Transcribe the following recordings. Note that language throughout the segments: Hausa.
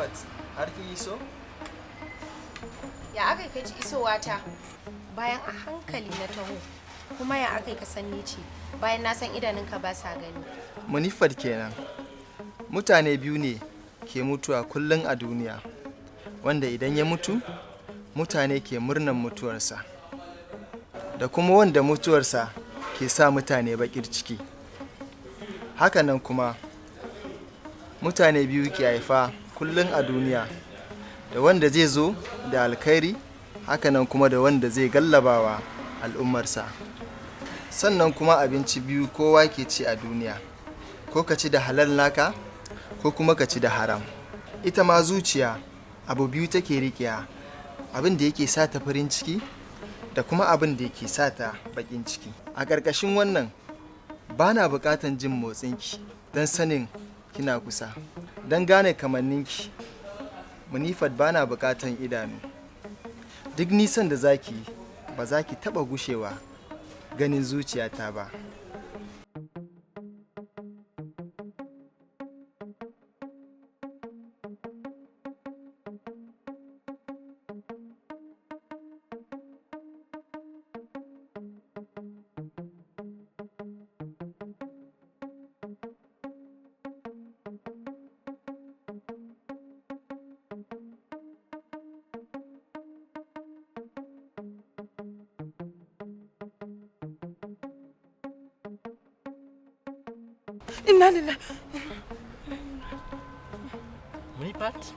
Munifat, har kin iso? Ya aka kai ji isowa ta bayan a hankali na taho, kuma ya aka ka san ni ce bayan na san idanunka ba sa gani. Munifat kenan. Mutane biyu ne ke mutuwa kullum a duniya, wanda idan ya mutu, mutane ke murnan mutuwarsa, da kuma wanda mutuwarsa ke sa mutane baƙir ciki. Hakanan kuma, mutane biyu ke haifa kullum a duniya, da wanda zai zo da alkhairi, hakanan kuma da wanda zai gallabawa al'ummarsa. Sannan kuma abinci biyu kowa ke ci a duniya, ko ka ci da halal naka, ko kuma ka ci da haram. Ita ma zuciya abu biyu take riƙewa, abin da yake sa ta farin ciki da kuma abin da yake sa ta baƙin ciki. A ƙarƙashin wannan, ba na buƙatan jin motsinki don sanin kina kusa, don gane kamanninki. Munifat, ba na buƙatan idanu. Duk nisan da zaki yi, ba za ki taɓa gushewa ganin zuciyata ba. Inna lillahi. Munifat?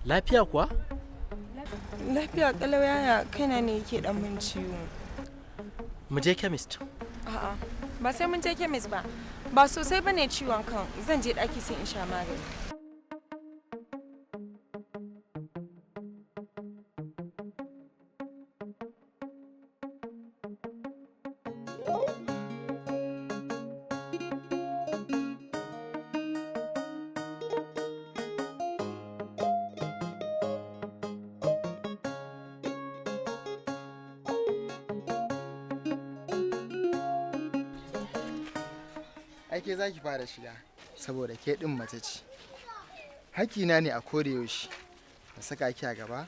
Lafiya kuwa? Lafiya kalau yaya, kaina ne yake dan min ciwo. Mu je chemist. A'a, ba sai mun je kemis ba. Ba sosai bane ciwon kan. Zan je daki sai in sha magani. Ai ke za ki fara shiga, saboda ke ɗin mace ce. Hakina ne a koda yaushe na saka ki a gaba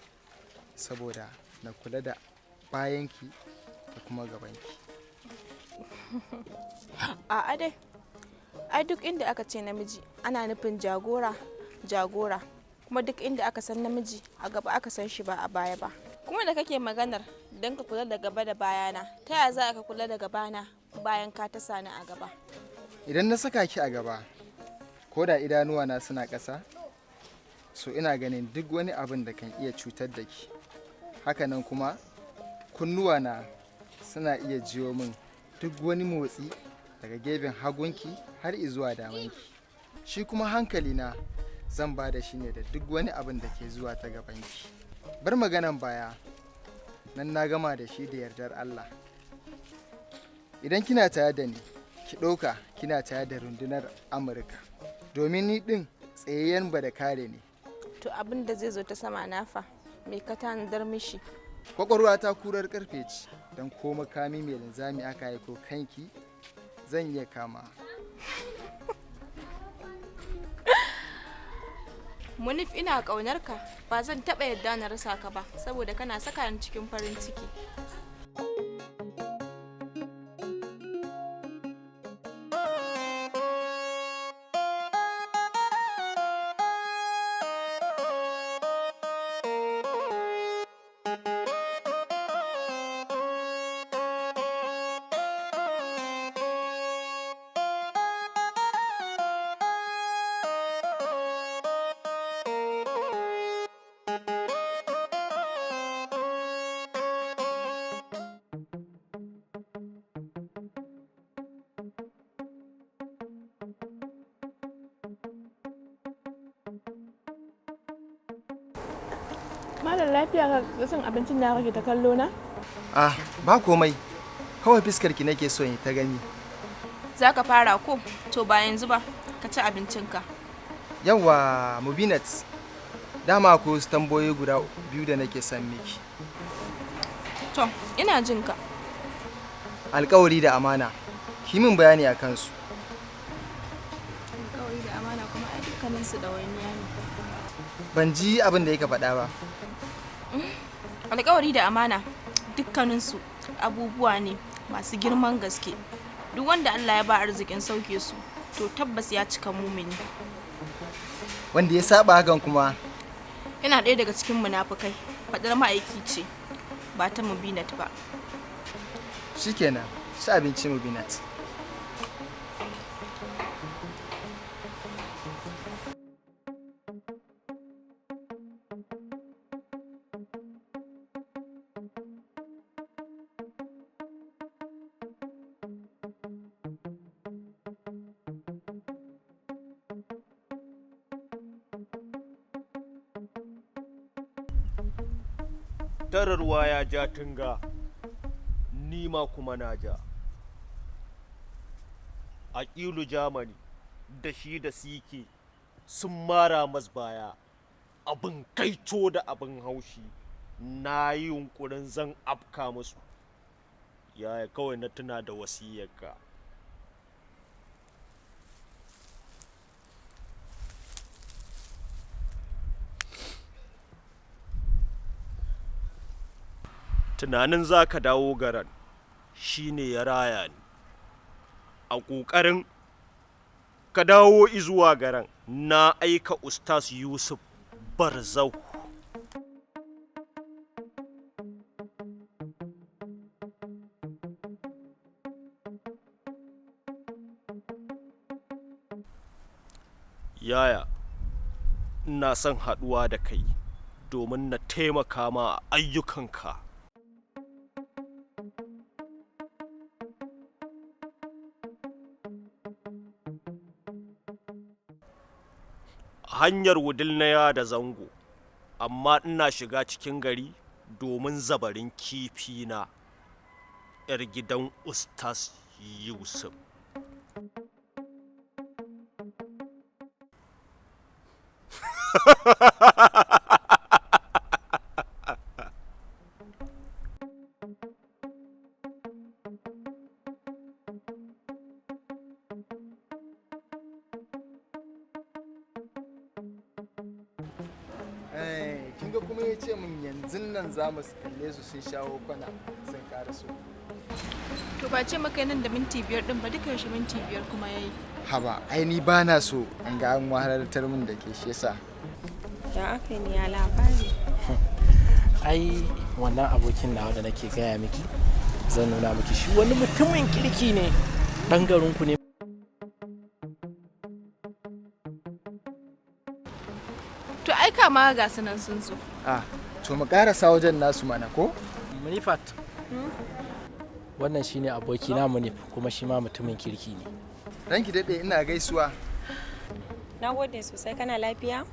saboda na kula da bayanki da kuma gabanki. A'a dai, ai duk inda aka ce namiji ana nufin jagora, jagora. Kuma duk inda aka san namiji a gaba aka san shi ba a baya ba. Kuma da kake maganar don ka kula da gaba da bayana, ta yaya za ka kula da gabana bayan ka tasa ni a gaba? Idan na saka ki a gaba, ko da idanuwana suna ƙasa, so ina ganin duk wani abin da kan iya cutar da ki. Hakanan kuma kunnuwana suna iya jiyo min duk wani motsi daga gefen hagunki har izuwa damanki. Shi kuma hankalina zan ba da shi ne da duk wani abin da ke zuwa ta gabanki. Bar maganan baya, nan na gama da shi da yardar Allah. Idan kina tare da ni, ki ɗauka kina tare da rundunar Amurka. Domin ni ɗin tsayayyen ba da kare ne. To abin da zai zo ta sama na fa, me ka tanadar mishi? Kwakwalwa ta kurar karfe ce, don ko makami mai linzami aka haiko kanki zan iya kama. Munif, ina ƙaunar ka, ba zan taɓa yadda na rasa ka ba, saboda kana saka ni cikin farin ciki. Malam, lafiya ka ga son abincin da kake ta kallo na? Ah, ba komai. Kawai fuskar ki nake so in ta gani. Za ka fara ko? To ba yanzu ba, ka ci abincinka. Yawwa, Mubinat. Dama akwai wasu tambayoyi guda biyu da nake son miki. To, ina jin ka. Alkawari da amana. Ki min bayani a kansu. Alkawari da amana kuma ai dukkaninsu ɗawainiya ne. Ban ji abin da yake faɗa ba. Alkawari da amana dukkaninsu abubuwa ne masu girman gaske. Duk wanda Allah ya ba arzikin sauke su, to tabbas ya cika mumini. Wanda ya saba hakan kuma? Yana ɗaya daga cikin munafukai. Faɗar ma'aiki ce, ba ta Mubinat ba. Shikenan, ci abinci, Mubinat. Tararwa ya ja tunga, ni ma kuma na ja. Aƙilu Germany da shi da Sike sun mara mas baya. Abin kaito da abin haushi, na yi yunkurin zan afka musu. Yaya, kawai na tuna da wasiyarka. Tunanin za ka dawo garan shi ne ya raya ni. A ƙoƙarin ka dawo izuwa garan, na aika Ustaz Yusuf Barzau. Yaya, ina son haɗuwa da kai domin na taimaka ma a ayyukanka. Hanyar Wudil na yada zango, amma ina shiga cikin gari domin zabarin kifi na 'yar gidan Ustaz Yusuf. Kin ga kuma ya ce min yanzu nan za mu kalle su sun shawo kwana sun karaso. To, ba ce maka nan da minti 5 din ba? Duka yaushe minti 5 kuma yayi? Haba, ai ni ba na so in ga an wahalartar min da ke, shi yasa. Ya aka ni, ya labari? Ai wannan abokin nawa da nake gaya miki zan nuna miki shi, wani mutumin kirki ne, ɗan garinku ne. To, ai kama ga su nan sun zo. Ah, to mu karasa wajen nasu mana, ko? Munifat, wannan shine abokina Munif, kuma shi ma mutumin kirki ne. Ranki daɗe, ina gaisuwa. Na gode sosai. Kana lafiya?